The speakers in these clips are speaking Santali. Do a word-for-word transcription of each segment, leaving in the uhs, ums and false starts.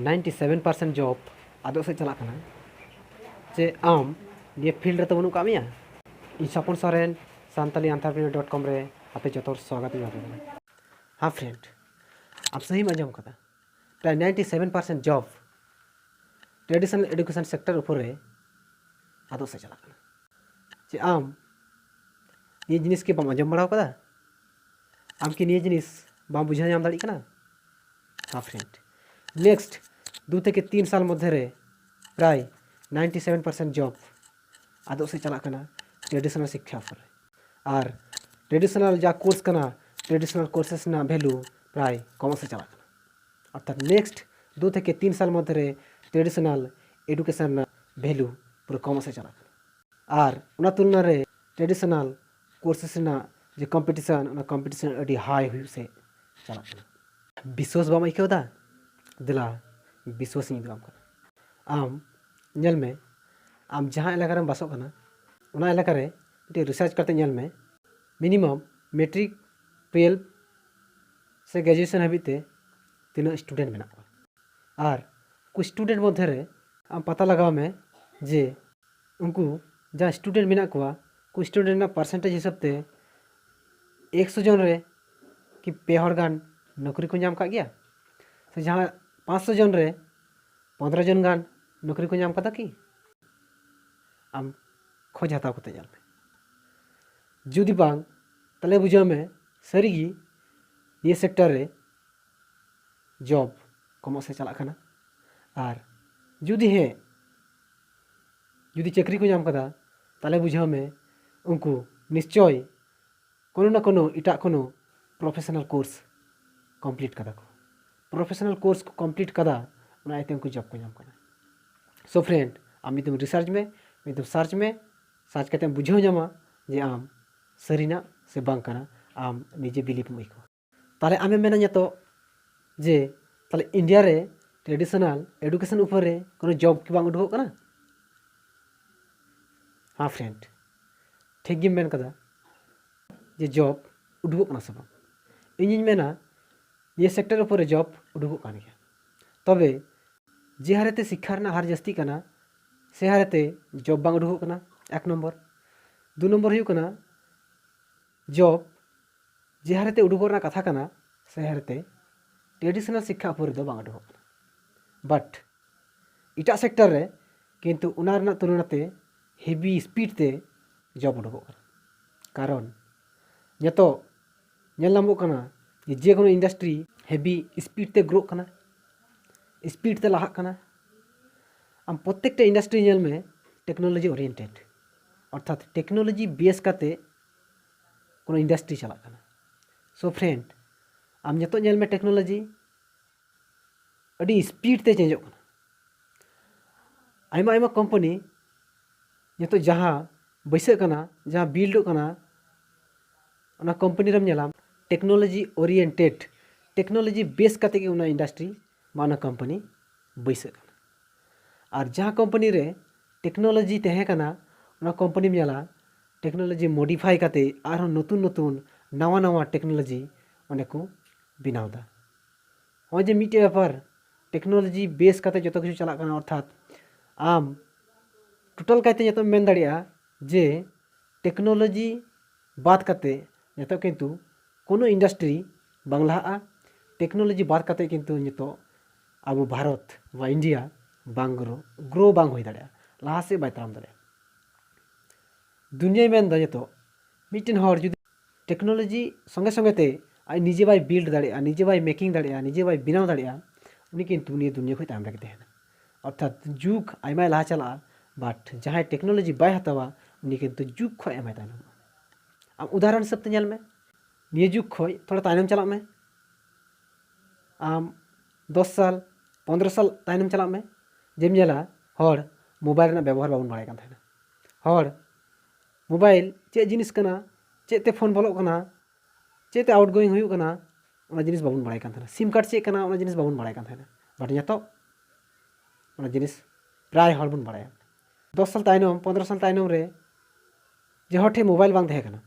ninety seven percent job ᱟᱫᱚᱜ ᱥᱮᱫ ᱪᱟᱞᱟᱜ ᱠᱟᱱᱟ᱾ ᱪᱮ ᱟᱢ ᱱᱤᱭᱟᱹ field ᱨᱮᱛᱚ ᱵᱟᱹᱱᱩᱜ ᱠᱟᱜ ᱢᱮᱭᱟ? ᱤᱧ ᱥᱚᱯᱚᱱ Soren, santali entrepreneur dot com ᱨᱮ ᱟᱯᱮ ᱡᱚᱛᱚ ᱦᱚᱲ ᱥᱣᱟᱜᱚᱛ ᱤᱧ ᱮᱢᱟ ᱯᱮ ᱠᱟᱱᱟ᱾ ᱦᱮᱸ friend, ᱟᱢ ᱥᱟᱹᱦᱤᱢ ᱟᱸᱡᱚᱢ ᱠᱟᱫᱟ, ᱯᱨᱟᱭ ninety seven percent job traditional education sector ᱩᱯᱚᱨ ᱨᱮ ᱟᱫᱚᱜ ᱥᱮᱫ ᱪᱟᱞᱟᱜ ᱠᱟᱱᱟ᱾ ᱪᱮ ᱟᱢ ᱱᱤᱭᱟᱹ ᱡᱤᱱᱤᱥ ᱠᱤ ᱵᱟᱢ ᱟᱸᱡᱚᱢ ᱵᱟᱲᱟ ᱟᱠᱟᱫᱟ? ᱟᱢ ᱠᱤ ᱱᱤᱭᱟᱹ ᱡᱤᱱᱤᱥ ᱵᱟᱢ ᱵᱩᱡᱷᱟᱹᱣ ᱧᱟᱢ ᱫᱟᱲᱮᱭᱟᱜ ᱠᱟᱱᱟ? ᱦᱮᱸ friend, next ᱫᱩ ᱛᱷᱮᱠᱮ ᱛᱤᱱ ᱥᱟᱞ ᱢᱚᱫᱽᱫᱷᱮ ᱨᱮ ᱯᱨᱟᱭ ninety seven percent job ᱟᱫᱚᱜ ᱥᱮᱫ ᱪᱟᱞᱟᱜ ᱠᱟᱱᱟ traditional ᱥᱤᱠᱠᱷᱟ ᱩᱯᱚᱨ ᱨᱮ᱾ ᱟᱨ traditional ᱡᱟ course ᱠᱟᱱᱟ, traditional courses ᱨᱮᱱᱟᱜ value ᱯᱨᱟᱭ ᱠᱚᱢᱚᱜ ᱥᱮᱫ ᱪᱟᱞᱟᱜ ᱠᱟᱱᱟ᱾ ᱚᱨᱛᱷᱟᱛ next ᱫᱩ ᱛᱷᱮᱠᱮ ᱛᱤᱱ ᱥᱟᱞ ᱢᱚᱫᱽᱫᱷᱮ ᱨᱮ traditional education ᱨᱮᱱᱟᱜ value ᱯᱩᱨᱟᱹ ᱠᱚᱢᱚᱜ ᱥᱮᱫ ᱪᱟᱞᱟᱜ ᱠᱟᱱᱟ᱾ ᱟᱨ ᱚᱱᱟ ᱛᱩᱞᱚᱱᱟ ᱨᱮ traditional courses ᱨᱮᱱᱟᱜ ᱡᱮ competition, ᱚᱱᱟ competition ᱟᱹᱰᱤ high ᱦᱩᱭᱩᱜ ᱥᱮᱫ ᱪᱟᱞᱟᱜ ᱠᱟᱱᱟ᱾ ᱵᱤᱥᱣᱟᱥ ᱵᱟᱢ ᱟᱹᱭᱠᱟᱹᱣ ᱮᱫᱟ? ᱫᱮᱞᱟ, ᱵᱤᱥᱣᱟᱥ ᱤᱧ ᱩᱫᱩᱜ ᱟᱢ ᱠᱟᱱᱟ᱾ ᱟᱢ ᱧᱮᱞ ᱢᱮ, ᱟᱢ ᱡᱟᱦᱟᱸ ᱮᱞᱟᱠᱟ ᱨᱮᱢ ᱵᱟᱥᱚᱜ ᱠᱟᱱᱟ, ᱚᱱᱟ ᱮᱞᱟᱠᱟ ᱨᱮ ᱢᱤᱫᱴᱮᱱ research ᱠᱟᱛᱮ ᱧᱮᱞ ᱢᱮ, minimum matric, twelve ᱥᱮ graduation ᱦᱟᱹᱵᱤᱡ ᱛᱮ ᱛᱤᱱᱟᱹᱜ student ᱢᱮᱱᱟᱜ ᱠᱚᱣᱟ᱾ ᱟᱨ ᱩᱱᱠᱩ student ᱢᱚᱫᱽᱫᱷᱮ ᱨᱮ ᱟᱢ ᱯᱟᱛᱟ ᱞᱟᱜᱟᱣ ᱢᱮ ᱡᱮ ᱩᱱᱠᱩ ᱡᱟᱦᱟᱸ student ᱢᱮᱱᱟᱜ ᱠᱚᱣᱟ, ᱩᱱᱠᱩ student ᱨᱮᱱᱟᱜ percentage ᱦᱤᱥᱟᱹᱵ ᱛᱮ ᱮᱠᱥᱚ ᱡᱚᱱ ᱨᱮ ᱠᱤ ᱯᱮ ᱦᱚᱲ ᱜᱟᱱ ᱱᱚᱠᱨᱤ ᱠᱚ ᱧᱟᱢ ᱠᱟᱜ ᱜᱮᱭᱟ? ᱥᱮ ᱡᱟᱦᱟᱸ ᱯᱟᱸᱪᱥᱚ ᱡᱚᱱ ᱨᱮ ᱯᱚᱱᱫᱽᱨᱚ ᱡᱚᱱ ᱜᱟᱱ ᱱᱚᱠᱨᱤ ᱠᱚ ᱧᱟᱢ ᱠᱟᱫᱟ ᱠᱤ? ᱟᱢ ᱠᱷᱚᱡᱽ ᱦᱟᱛᱟᱣ ᱠᱟᱛᱮ ᱧᱮᱞ ᱢᱮ᱾ ᱡᱩᱫᱤ ᱵᱟᱝ, ᱛᱟᱦᱞᱮ ᱵᱩᱡᱷᱟᱹᱣ ᱢᱮ ᱥᱟᱹᱨᱤᱜᱮ ᱱᱤᱭᱟᱹ sector ᱨᱮ job ᱠᱚᱢᱚᱜ ᱥᱮᱫ ᱪᱟᱞᱟᱜ ᱠᱟᱱᱟ᱾ ᱟᱨ ᱡᱩᱫᱤ ᱦᱮᱸ, ᱡᱩᱫᱤ ᱪᱟᱹᱠᱨᱤ ᱠᱚ ᱧᱟᱢ ᱠᱟᱫᱟ, ᱛᱟᱦᱞᱮ ᱵᱩᱡᱷᱟᱹᱣ ᱢᱮ ᱩᱱᱠᱩ ᱱᱤᱥᱪᱚᱭ ᱠᱳᱱᱳ ᱱᱟ ᱠᱳᱱᱳ ᱮᱴᱟᱜ ᱠᱳᱱᱳ professional course complete ᱠᱟᱫᱟ ᱠᱚ᱾ Professional course ᱠᱚ complete ᱠᱟᱫᱟ, ᱚᱱᱟ ᱤᱭᱟᱹᱛᱮ ᱩᱱᱠᱩ job ᱠᱚ ᱧᱟᱢ ᱠᱟᱱᱟ᱾ So friend, ᱟᱢ ᱢᱤᱫ ᱫᱚᱢ research ᱢᱮ, ᱢᱤᱫ ᱫᱚᱢ search ᱢᱮ, search ᱠᱟᱛᱮᱢ ᱵᱩᱡᱷᱟᱹᱣ ᱧᱟᱢᱟ ᱡᱮ ᱟᱢ ᱥᱟᱹᱨᱤᱱᱟᱜ ᱥᱮ ᱵᱟᱝ ᱠᱟᱱᱟ, ᱟᱢ ᱱᱤᱡᱮ believe ᱮᱢ ᱟᱹᱭᱠᱟᱹᱣᱟ᱾ ᱛᱟᱦᱞᱮ ᱟᱢᱮᱢ ᱢᱮᱱᱟ ᱱᱤᱛᱚᱜ ᱡᱮ ᱛᱟᱦᱞᱮ India ᱨᱮ traditional education ᱩᱯᱚᱨ ᱨᱮ ᱠᱳᱱᱳ job ᱠᱤ ᱵᱟᱝ ᱩᱰᱩᱠᱚᱜ ᱠᱟᱱᱟ? ᱦᱮᱸ friend, ᱴᱷᱤᱠ ᱜᱮᱢ ᱢᱮᱱ ᱠᱟᱫᱟ ᱡᱮ job ᱩᱰᱩᱠᱚᱜ ᱠᱟᱱᱟ ᱥᱮ ᱵᱟᱝ᱾ ᱤᱧᱤᱧ ᱢᱮᱱᱟ ᱱᱤᱭᱟᱹ sector ᱩᱯᱚᱨ ᱨᱮ job ᱩᱰᱩᱠᱚᱜ ᱠᱟᱱ ᱜᱮᱭᱟ᱾ ᱛᱚᱵᱮ ᱡᱮ ᱦᱟᱨᱮᱛᱮ ᱥᱤᱠᱠᱷᱟ ᱨᱮᱱᱟᱜ ᱦᱟᱨ ᱡᱟᱹᱥᱛᱤᱜ ᱠᱟᱱᱟ, ᱥᱮ ᱦᱟᱨᱮᱛᱮ ᱡᱚᱵ ᱵᱟᱝ ᱩᱰᱩᱠᱚᱜ ᱠᱟᱱᱟ, ᱮᱠ ᱱᱚᱢᱵᱚᱨ᱾ ᱫᱩ ᱱᱚᱢᱵᱚᱨ ᱦᱩᱭᱩᱜ ᱠᱟᱱᱟ, ᱡᱚᱵ ᱡᱮ ᱦᱟᱨᱮᱛᱮ ᱩᱰᱩᱠᱚᱜ ᱨᱮᱱᱟᱜ ᱠᱟᱛᱷᱟ ᱠᱟᱱᱟ, ᱥᱮ ᱦᱟᱨᱮᱛᱮ ᱴᱨᱮᱰᱤᱥᱚᱱᱟᱞ ᱥᱤᱠᱠᱷᱟ ᱩᱯᱚᱨ ᱫᱚ ᱵᱟᱝ ᱩᱰᱩᱠᱚᱜ ᱠᱟᱱᱟ᱾ ᱵᱟᱴ ᱮᱴᱟᱜ ᱥᱮᱠᱴᱚᱨ ᱨᱮ ᱠᱤᱱᱛᱩ ᱚᱱᱟ ᱨᱮᱱᱟᱜ ᱛᱩᱞᱚᱱᱟ ᱛᱮ ᱦᱮᱵᱤ ᱥᱯᱤᱰ ᱛᱮ ᱡᱚᱵ ᱩᱰᱩᱠᱚᱜ ᱠᱟᱱᱟ᱾ ᱠᱟᱨᱚᱱ ᱱᱤᱛᱚᱜ ᱧᱮᱞ ᱧᱟᱢᱚᱜ ᱠᱟᱱᱟ ᱡᱮ ᱡᱮᱠᱳᱱᱳ ᱤᱱᱰᱟᱥᱴᱨᱤ ᱦᱮᱵᱤ ᱥᱯᱤᱰ ᱛᱮ ᱜᱨᱳᱜ ᱠᱟᱱᱟ, ᱥᱯᱤᱰ ᱛᱮ ᱞᱟᱦᱟᱜ ᱠᱟᱱᱟ᱾ ᱟᱢ ᱯᱨᱚᱛᱛᱮᱠᱴᱟ ᱤᱱᱰᱟᱥᱴᱨᱤ ᱧᱮᱞ ᱢᱮ, ᱴᱮᱠᱱᱳᱞᱚᱡᱤ ᱳᱨᱤᱭᱮᱱᱴᱮᱰ, ᱚᱨᱛᱷᱟᱛ ᱴᱮᱠᱱᱳᱞᱚᱡᱤ ᱵᱮᱥ ᱠᱟᱛᱮ ᱠᱳᱱᱳ ᱤᱱᱰᱟᱥᱴᱨᱤ ᱪᱟᱞᱟᱜ ᱠᱟᱱᱟ᱾ ᱥᱳ ᱯᱷᱨᱮᱱᱰ, ᱟᱢ ᱱᱤᱛᱚᱜ ᱧᱮᱞ ᱢᱮ, ᱴᱮᱠᱱᱳᱞᱚᱡᱤ ᱟᱹᱰᱤ ᱥᱯᱤᱰ ᱛᱮ ᱪᱮᱧᱡᱚᱜ ᱠᱟᱱᱟ᱾ ᱟᱭᱢᱟ ᱟᱭᱢᱟ ᱠᱳᱢᱯᱟᱱᱤ ᱱᱤᱛᱚᱜ ᱡᱟᱦᱟᱸ ᱵᱟᱹᱭᱥᱟᱹᱜ ᱠᱟᱱᱟ, ᱡᱟᱦᱟᱸ ᱵᱤᱞᱰᱚᱜ ᱠᱟᱱᱟ, ᱚᱱᱟ ᱠᱳᱢᱯᱟᱱᱤ ᱨᱮᱢ ᱧᱮᱞᱟ ᱴᱮᱠᱱᱳᱞᱚᱡᱤ ᱳᱨᱤᱭᱮᱱᱴᱮᱰ, ᱴᱮᱠᱱᱳᱞᱚᱡᱤ ᱵᱮᱥ ᱠᱟᱛᱮ ᱜᱮ ᱚᱱᱟ ᱤᱱᱰᱟᱥᱴᱨᱤ ᱵᱟ ᱚᱱᱟ ᱠᱳᱢᱯᱟᱱᱤ ᱵᱟᱹᱭᱥᱟᱹᱜ ᱠᱟᱱᱟ᱾ ᱟᱨ ᱡᱟᱦᱟᱸ ᱠᱳᱢᱯᱟᱱᱤ ᱨᱮ ᱴᱮᱠᱱᱳᱞᱚᱡᱤ ᱛᱟᱦᱮᱸ ᱠᱟᱱᱟ, ᱚᱱᱟ ᱠᱳᱢᱯᱟᱱᱤᱢ ᱧᱮᱞᱟ ᱴᱮᱠᱱᱳᱞᱚᱡᱤ ᱢᱚᱰᱤᱯᱷᱟᱭ ᱠᱟᱛᱮ ᱟᱨᱦᱚᱸ ᱱᱚᱛᱩᱱ ᱱᱚᱛᱩᱱ ᱱᱟᱣᱟ ᱱᱟᱣᱟ ᱴᱮᱠᱱᱳᱞᱚᱡᱤ ᱚᱸᱰᱮ ᱠᱚ ᱵᱮᱱᱟᱣ ᱮᱫᱟ᱾ ᱱᱚᱜᱼᱚᱭ ᱡᱮ ᱢᱤᱫᱴᱮᱡ ᱵᱮᱯᱟᱨ, ᱴᱮᱠᱱᱳᱞᱚᱡᱤ ᱵᱮᱥ ᱠᱟᱛᱮ ᱡᱚᱛᱚ ᱠᱤᱪᱷᱩ ᱪᱟᱞᱟᱜ ᱠᱟᱱᱟ, ᱚᱨᱛᱷᱟᱛ ᱟᱢ ᱴᱳᱴᱟᱞ ᱠᱟᱭᱛᱮ ᱱᱤᱛᱚᱜ ᱢᱮᱱ ᱫᱟᱲᱮᱭᱟᱜᱼᱟ ᱡᱮ ᱴᱮᱠᱱᱳᱞᱚᱡᱤ ᱵᱟᱫ ᱠᱟᱛᱮ ᱱᱤᱛᱚᱜ ᱠᱤᱱᱛᱩ ᱠᱳᱱᱳ ᱤᱱᱰᱟᱥᱴᱨᱤ ᱵᱟᱝ ᱞᱟᱦᱟᱜᱼᱟ᱾ ᱴᱮᱠᱱᱳᱞᱚᱡᱤ ᱵᱟᱫ ᱠᱟᱛᱮ ᱠᱤᱱᱛᱩ ᱱᱤᱛᱚᱜ ᱟᱵᱚ ᱵᱷᱟᱨᱚᱛ ᱵᱟ ᱤᱱᱰᱤᱭᱟ ᱵᱟᱝ ᱜᱨᱳ, ᱜᱨᱳ ᱵᱟᱝ ᱦᱩᱭ ᱫᱟᱲᱮᱭᱟᱜᱼᱟ, ᱞᱟᱦᱟ ᱥᱮᱫ ᱵᱟᱭ ᱛᱟᱲᱟᱢ ᱫᱟᱲᱮᱭᱟᱜᱼᱟ᱾ ᱫᱩᱱᱤᱭᱟᱹᱭ ᱢᱮᱱᱫᱟ ᱱᱤᱛᱚᱜ ᱢᱤᱫᱴᱮᱱ ᱦᱚᱲ ᱡᱩᱫᱤ ᱴᱮᱠᱱᱳᱞᱚᱡᱤ ᱥᱚᱸᱜᱮ ᱥᱚᱸᱜᱮ ᱛᱮ ᱟᱡ ᱱᱤᱡᱮ ᱵᱟᱭ ᱵᱤᱞᱰ ᱫᱟᱲᱮᱭᱟᱜᱼᱟ, ᱱᱤᱡᱮ ᱵᱟᱭ ᱢᱮᱠᱤᱝ ᱫᱟᱲᱮᱭᱟᱜᱼᱟ, ᱱᱤᱡᱮ ᱵᱟᱭ ᱵᱮᱱᱟᱣ ᱫᱟᱲᱮᱭᱟᱜᱼᱟ, ᱩᱱᱤ ᱠᱤᱱᱛᱩ ᱱᱤᱭᱟᱹ ᱫᱩᱱᱤᱭᱟᱹ ᱠᱷᱚᱱ ᱛᱟᱭᱚᱢ ᱨᱮᱜᱮ ᱛᱟᱦᱮᱱᱟ᱾ ᱚᱨᱛᱷᱟᱛ ᱡᱩᱜᱽ ᱟᱭᱢᱟᱭ ᱞᱟᱦᱟ ᱪᱟᱞᱟᱜᱼᱟ, ᱵᱟᱴ ᱡᱟᱦᱟᱸᱭ ᱴᱮᱠᱱᱳᱞᱚᱡᱤ ᱵᱟᱭ ᱦᱟᱛᱟᱣᱟ, ᱩᱱᱤ ᱠᱤᱱᱛᱩ ᱡᱩᱜᱽ ᱠᱷᱚᱱ ᱟᱭᱢᱟᱭ ᱛᱟᱭᱱᱚᱢᱚᱜᱼᱟ᱾ ᱟᱢ ᱩᱫᱟᱦᱚᱨᱚᱱ ᱦᱤᱥᱟᱹᱵ ᱛᱮ ᱧᱮᱞ ᱢᱮ, ᱱᱤᱭᱟᱹ ᱡᱩᱜᱽ ᱠᱷᱚᱱ ᱛᱷᱚᱲᱟ ᱛᱟᱭᱱᱚᱢ ᱪᱟᱞᱟᱜ ᱢᱮ᱾ ᱟᱢ ᱫᱚᱥ ᱥᱟᱞ, ᱯᱚᱱᱫᱽᱨᱚ ᱥᱟᱞ ᱛᱟᱭᱱᱚᱢ ᱪᱟᱞᱟᱜ ᱢᱮ, ᱡᱮᱢ ᱧᱮᱞᱟ ᱦᱚᱲ ᱢᱳᱵᱟᱭᱤᱞ ᱨᱮᱱᱟᱜ ᱵᱮᱵᱚᱦᱟᱨ ᱵᱟᱵᱚᱱ ᱵᱟᱲᱟᱭ ᱠᱟᱱ ᱛᱟᱦᱮᱱᱟ᱾ ᱦᱚᱲ ᱢᱳᱵᱟᱭᱤᱞ ᱪᱮᱫ ᱡᱤᱱᱤᱥ ᱠᱟᱱᱟ, ᱪᱮᱫ ᱛᱮ ᱯᱷᱳᱱ ᱵᱚᱞᱚᱜ ᱠᱟᱱᱟ, ᱪᱮᱫ ᱛᱮ ᱟᱣᱩᱴ ᱜᱳᱭᱤᱝ ᱦᱩᱭᱩᱜ ᱠᱟᱱᱟ, ᱚᱱᱟ ᱡᱤᱱᱤᱥ ᱵᱟᱵᱚᱱ ᱵᱟᱲᱟᱭ ᱠᱟᱱ ᱛᱟᱦᱮᱱᱟ᱾ ᱥᱤᱢ ᱠᱟᱨᱰ ᱪᱮᱫ ᱠᱟᱱᱟ, ᱚᱱᱟ ᱡᱤᱱᱤᱥ ᱵᱟᱵᱚᱱ ᱵᱟᱲᱟᱭ ᱠᱟᱱ ᱛᱟᱦᱮᱱᱟ᱾ ᱵᱟᱴ ᱱᱤᱛᱚᱜ ᱚᱱᱟ ᱡᱤᱱᱤᱥ ᱯᱨᱟᱭ ᱦᱚᱲ ᱵᱚᱱ ᱵᱟᱲᱟᱭᱟ᱾ ᱫᱚᱥ ᱥᱟᱞ ᱛᱟᱭᱱᱚᱢ, ᱯᱚᱱᱫᱽᱨᱚ ᱥᱟᱞ ᱛᱟᱭᱱᱚᱢ ᱨᱮ ᱡᱮ ᱦᱚᱲ ᱴᱷᱮᱱ ᱢᱳᱵᱟᱭᱤᱞ ᱵᱟᱝ ᱛᱟᱦᱮᱸ ᱠᱟᱱᱟ,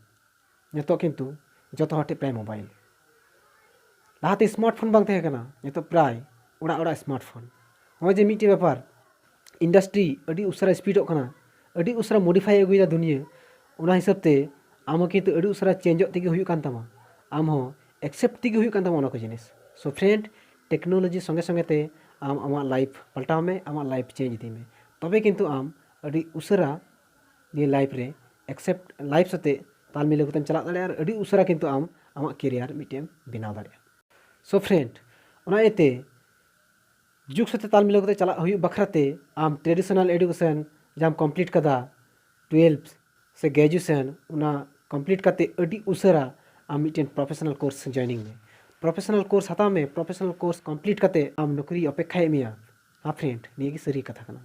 ᱱᱤᱛᱚᱜ ᱠᱤᱱᱛᱩ ᱡᱚᱛᱚ ᱦᱚᱲ ᱴᱷᱮᱱ ᱯᱨᱟᱭ ᱢᱳᱵᱟᱭᱤᱞ᱾ ᱞᱟᱦᱟᱛᱮ ᱥᱢᱟᱨᱴ ᱯᱷᱳᱱ ᱵᱟᱝ ᱛᱟᱦᱮᱸ ᱠᱟᱱᱟ, ᱱᱤᱛᱚᱜ ᱯᱨᱟᱭ ᱚᱲᱟᱜ ᱚᱲᱟᱜ ᱥᱢᱟᱨᱴ ᱯᱷᱳᱱ᱾ ᱱᱚᱜᱼᱚᱭ ᱡᱮ ᱢᱤᱫᱴᱮᱱ ᱵᱮᱯᱟᱨ, ᱤᱱᱰᱟᱥᱴᱨᱤ ᱟᱹᱰᱤ ᱩᱥᱟᱹᱨᱟ ᱥᱯᱤᱰᱚᱜ ᱠᱟᱱᱟ, ᱟᱹᱰᱤ ᱩᱥᱟᱹᱨᱟ ᱢᱚᱰᱤᱯᱷᱟᱭ ᱟᱹᱜᱩᱭᱮᱫᱟ ᱫᱩᱱᱤᱭᱟᱹ, ᱚᱱᱟ ᱦᱤᱥᱟᱹᱵ ᱛᱮ ᱟᱢ ᱦᱚᱸ ᱠᱤᱱᱛᱩ ᱟᱹᱰᱤ ᱩᱥᱟᱹᱨᱟ ᱪᱮᱧᱡᱚᱜ ᱛᱮᱜᱮ ᱦᱩᱭᱩᱜ ᱠᱟᱱ ᱛᱟᱢᱟ, ᱟᱢ ᱦᱚᱸ ᱮᱠᱥᱮᱯᱴ ᱛᱮᱜᱮ ᱦᱩᱭᱩᱜ ᱠᱟᱱ ᱛᱟᱢᱟ ᱚᱱᱟ ᱠᱚ ᱡᱤᱱᱤᱥ᱾ ᱥᱳ ᱯᱷᱨᱮᱱᱰ, ᱴᱮᱠᱱᱳᱞᱚᱡᱤ ᱥᱚᱸᱜᱮ ᱥᱚᱸᱜᱮ ᱛᱮ ᱟᱢ ᱟᱢᱟᱜ ᱞᱟᱭᱤᱯᱷ ᱯᱟᱞᱴᱟᱣ ᱢᱮ, ᱟᱢᱟᱜ ᱞᱟᱭᱤᱯᱷ ᱪᱮᱧᱡᱽ ᱤᱫᱤ ᱢᱮ, ᱛᱚᱵᱮ ᱠᱤᱱᱛᱩ ᱟᱢ ᱟᱹᱰᱤ ᱩᱥᱟᱹᱨᱟ ᱱᱤᱭᱟᱹ ᱞᱟᱭᱤᱯᱷ ᱨᱮ ᱮᱠᱥᱮᱯᱴ, ᱞᱟᱭᱤᱯᱷ ᱥᱟᱛᱮ ᱛᱟᱞ ᱢᱤᱞᱟᱹᱣ ᱠᱟᱛᱮᱢ ᱪᱟᱞᱟᱜ ᱫᱟᱲᱮᱭᱟᱜᱼᱟ ᱟᱨ ᱟᱹᱰᱤ ᱩᱥᱟᱹᱨᱟ ᱠᱤᱱᱛᱩ ᱟᱢ ᱟᱢᱟᱜ ᱠᱮᱨᱤᱭᱟᱨ ᱢᱤᱫᱴᱮᱱ ᱵᱮᱱᱟᱣ ᱫᱟᱲᱮᱭᱟᱜᱼᱟ᱾ ᱥᱳ ᱯᱷᱨᱮᱱᱰ, ᱚᱱᱟ ᱤᱭᱟᱹᱛᱮ ᱡᱩᱜᱽ ᱥᱟᱛᱮ ᱛᱟᱞ ᱢᱤᱞᱟᱹᱣ ᱠᱟᱛᱮ ᱪᱟᱞᱟᱜ ᱦᱩᱭᱩᱜ ᱵᱟᱠᱷᱨᱟ ᱛᱮ ᱟᱢ ᱴᱨᱮᱰᱤᱥᱚᱱᱟᱞ ᱮᱰᱩᱠᱮᱥᱚᱱ ᱡᱟᱦᱟᱸᱢ ᱠᱚᱢᱯᱞᱤᱴ ᱠᱟᱫᱟ, ᱴᱩᱭᱮᱞᱵᱷ ᱥᱮ ᱜᱨᱮᱡᱩᱭᱮᱥᱚᱱ, ᱚᱱᱟ ᱠᱚᱢᱯᱞᱤᱴ ᱠᱟᱛᱮ ᱟᱹᱰᱤ ᱩᱥᱟᱹᱨᱟ ᱟᱢ ᱢᱤᱫᱴᱮᱱ ᱯᱨᱚᱯᱷᱮᱥᱚᱱᱟᱞ ᱠᱳᱨᱥ ᱡᱚᱭᱮᱱᱤᱝ ᱢᱮ᱾ ᱯᱨᱚᱯᱷᱮᱥᱚᱱᱟᱞ ᱠᱳᱨᱥ ᱦᱟᱛᱟᱣ ᱢᱮ, ᱯᱨᱚᱯᱷᱮᱥᱚᱱᱟᱞ ᱠᱳᱨᱥ ᱠᱚᱢᱯᱞᱤᱴ ᱠᱟᱛᱮ ᱟᱢ ᱱᱚᱠᱨᱤ ᱚᱯᱮᱠᱷᱟᱭᱮᱫ ᱢᱮᱭᱟ᱾ ᱦᱮᱸ ᱯᱷᱨᱮᱱᱰ, ᱱᱤᱭᱟᱹ ᱜᱮ ᱥᱟᱹᱨᱤ ᱠᱟᱛᱷᱟ ᱠᱟᱱᱟ᱾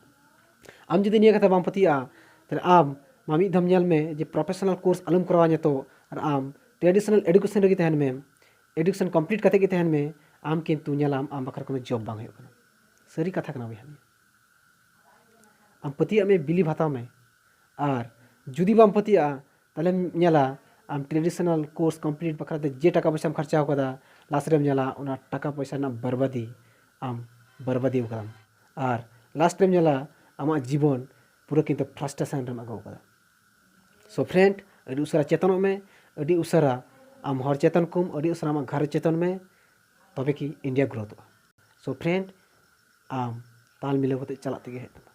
ᱟᱢ ᱡᱩᱫᱤ ᱱᱤᱭᱟᱹ ᱠᱟᱛᱷᱟ ᱵᱟᱢ ᱯᱟᱹᱛᱭᱟᱹᱜᱼᱟ, ᱛᱟᱦᱞᱮ ᱟᱢ ᱢᱟ ᱢᱤᱫ ᱫᱷᱟᱣ ᱧᱮᱞ ᱢᱮ ᱡᱮ ᱯᱨᱚᱯᱷᱮᱥᱚᱱᱟᱞ ᱠᱳᱨᱥ ᱟᱞᱚᱢ ᱠᱚᱨᱟᱣᱟ ᱱᱤᱛᱚᱜ, ᱟᱨ ᱟᱢ ᱴᱨᱮᱰᱤᱥᱚᱱᱟᱞ ᱮᱰᱩᱠᱮᱥᱚᱱ ᱨᱮᱜᱮ ᱛᱟᱦᱮᱱ ᱢᱮ, ᱮᱰᱩᱠᱮᱥᱚᱱ ᱠᱚᱢᱯᱞᱤᱴ ᱠᱟᱛᱮ ᱜᱮ ᱛᱟᱦᱮᱱ ᱢᱮ, ᱟᱢ ᱠᱤᱱᱛᱩ ᱧᱮᱞᱟᱢ ᱟᱢ ᱵᱟᱠᱷᱨᱟ ᱠᱳᱱᱳ ᱡᱚᱵ ᱵᱟᱝ ᱦᱩᱭᱩᱜ ᱠᱟᱱᱟ᱾ ᱥᱟᱹᱨᱤ ᱠᱟᱛᱷᱟ ᱠᱟᱱᱟ ᱵᱚᱭᱦᱟ, ᱱᱤᱭᱟᱹ ᱟᱢ ᱯᱟᱹᱛᱭᱟᱹᱜ ᱢᱮ, ᱵᱤᱞᱤᱵᱷ ᱦᱟᱛᱟᱣ ᱢᱮ᱾ ᱟᱨ ᱡᱩᱫᱤ ᱵᱟᱢ ᱯᱟᱹᱛᱭᱟᱹᱜᱼᱟ, ᱛᱟᱦᱞᱮᱢ ᱧᱮᱞᱟ ᱟᱢ ᱴᱨᱮᱰᱤᱥᱚᱱᱟᱞ ᱠᱳᱨᱥ ᱠᱚᱢᱯᱞᱤᱴ ᱵᱟᱠᱷᱨᱟ ᱛᱮ ᱡᱮ ᱴᱟᱠᱟ ᱯᱚᱭᱥᱟᱢ ᱠᱷᱚᱨᱪᱟᱣ ᱠᱟᱫᱟ, ᱞᱟᱥᱴ ᱨᱮᱢ ᱧᱮᱞᱟ ᱚᱱᱟ ᱴᱟᱠᱟ ᱯᱚᱭᱥᱟ ᱨᱮᱱᱟᱜ ᱵᱟᱨᱵᱟᱫᱤ ᱟᱢ ᱵᱟᱨᱵᱟᱫᱤ ᱠᱟᱫᱟᱢ᱾ ᱟᱨ ᱞᱟᱥᱴ ᱨᱮᱢ ᱧᱮᱞᱟ ᱟᱢᱟᱜ ᱡᱤᱵᱚᱱ ᱯᱩᱨᱟᱹ ᱠᱤᱱᱛᱩ ᱯᱷᱨᱟᱥᱴᱨᱮᱥᱚᱱ ᱨᱮᱢ ᱟᱹᱜᱩ ᱠᱟᱫᱟ᱾ ᱥᱳ ᱯᱷᱨᱮᱱᱰ, ᱟᱹᱰᱤ ᱩᱥᱟᱹᱨᱟ ᱪᱮᱛᱚᱱᱚᱜ ᱢᱮ, ᱟᱹᱰᱤ ᱩᱥᱟᱹᱨᱟ ᱟᱢ ᱦᱚᱲ ᱪᱮᱛᱚᱱ ᱠᱚᱢ, ᱟᱹᱰᱤ ᱩᱥᱟᱹᱨᱟ ᱟᱢᱟᱜ ᱜᱷᱟᱨᱚᱸᱡᱽ ᱪᱮᱛᱚᱱ ᱢᱮ, ᱛᱚᱵᱮ ᱠᱤ ᱤᱱᱰᱤᱭᱟ ᱜᱨᱳᱛᱷᱚᱜᱼᱟ᱾ ᱥᱳ ᱯᱷᱨᱮᱱᱰ, ᱟᱢ ᱛᱟᱞ ᱢᱤᱞᱟᱹᱣ ᱠᱟᱛᱮ ᱪᱟᱞᱟᱜ ᱛᱮᱜᱮ ᱦᱮᱡ ᱛᱟᱢᱟ᱾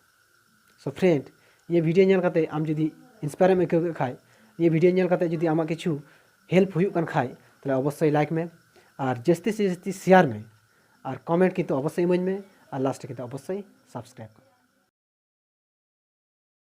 ᱥᱳ ᱯᱷᱨᱮᱱᱰ, ᱱᱤᱭᱟᱹ ᱵᱷᱤᱰᱤᱭᱳ ᱧᱮᱞ ᱠᱟᱛᱮ ᱟᱢ ᱡᱩᱫᱤ ᱤᱱᱥᱯᱟᱭᱟᱨ ᱮᱢ ᱟᱹᱭᱠᱟᱹᱣ ᱠᱮᱫ ᱠᱷᱟᱡ, ᱱᱤᱭᱟᱹ ᱵᱷᱤᱰᱤᱭᱳ ᱧᱮᱞ ᱠᱟᱛᱮ ᱡᱩᱫᱤ ᱟᱢᱟᱜ ᱠᱤᱪᱷᱩ ᱦᱮᱞᱯ ᱦᱩᱭᱩᱜ ᱠᱟᱱ ᱠᱷᱟᱡ, ᱛᱟᱦᱞᱮ ᱚᱵᱚᱥᱥᱳᱭ ᱞᱟᱭᱤᱠ ᱢᱮ, ᱟᱨ ᱡᱟᱹᱥᱛᱤ ᱥᱮ ᱡᱟᱹᱥᱛᱤ ᱥᱮᱭᱟᱨ ᱢᱮ, ᱟᱨ ᱠᱚᱢᱮᱱᱴ ᱠᱤᱱᱛᱩ ᱚᱵᱚᱥᱥᱳᱭ ᱤᱢᱟᱹᱧ ᱢᱮ, ᱟᱨ ᱞᱟᱥᱴ ᱨᱮ ᱠᱤᱱᱛᱩ ᱚᱵᱚᱥᱥᱳᱭ ᱥᱟᱵᱥᱠᱨᱟᱭᱤᱵ ᱠᱟᱜ ᱢᱮ᱾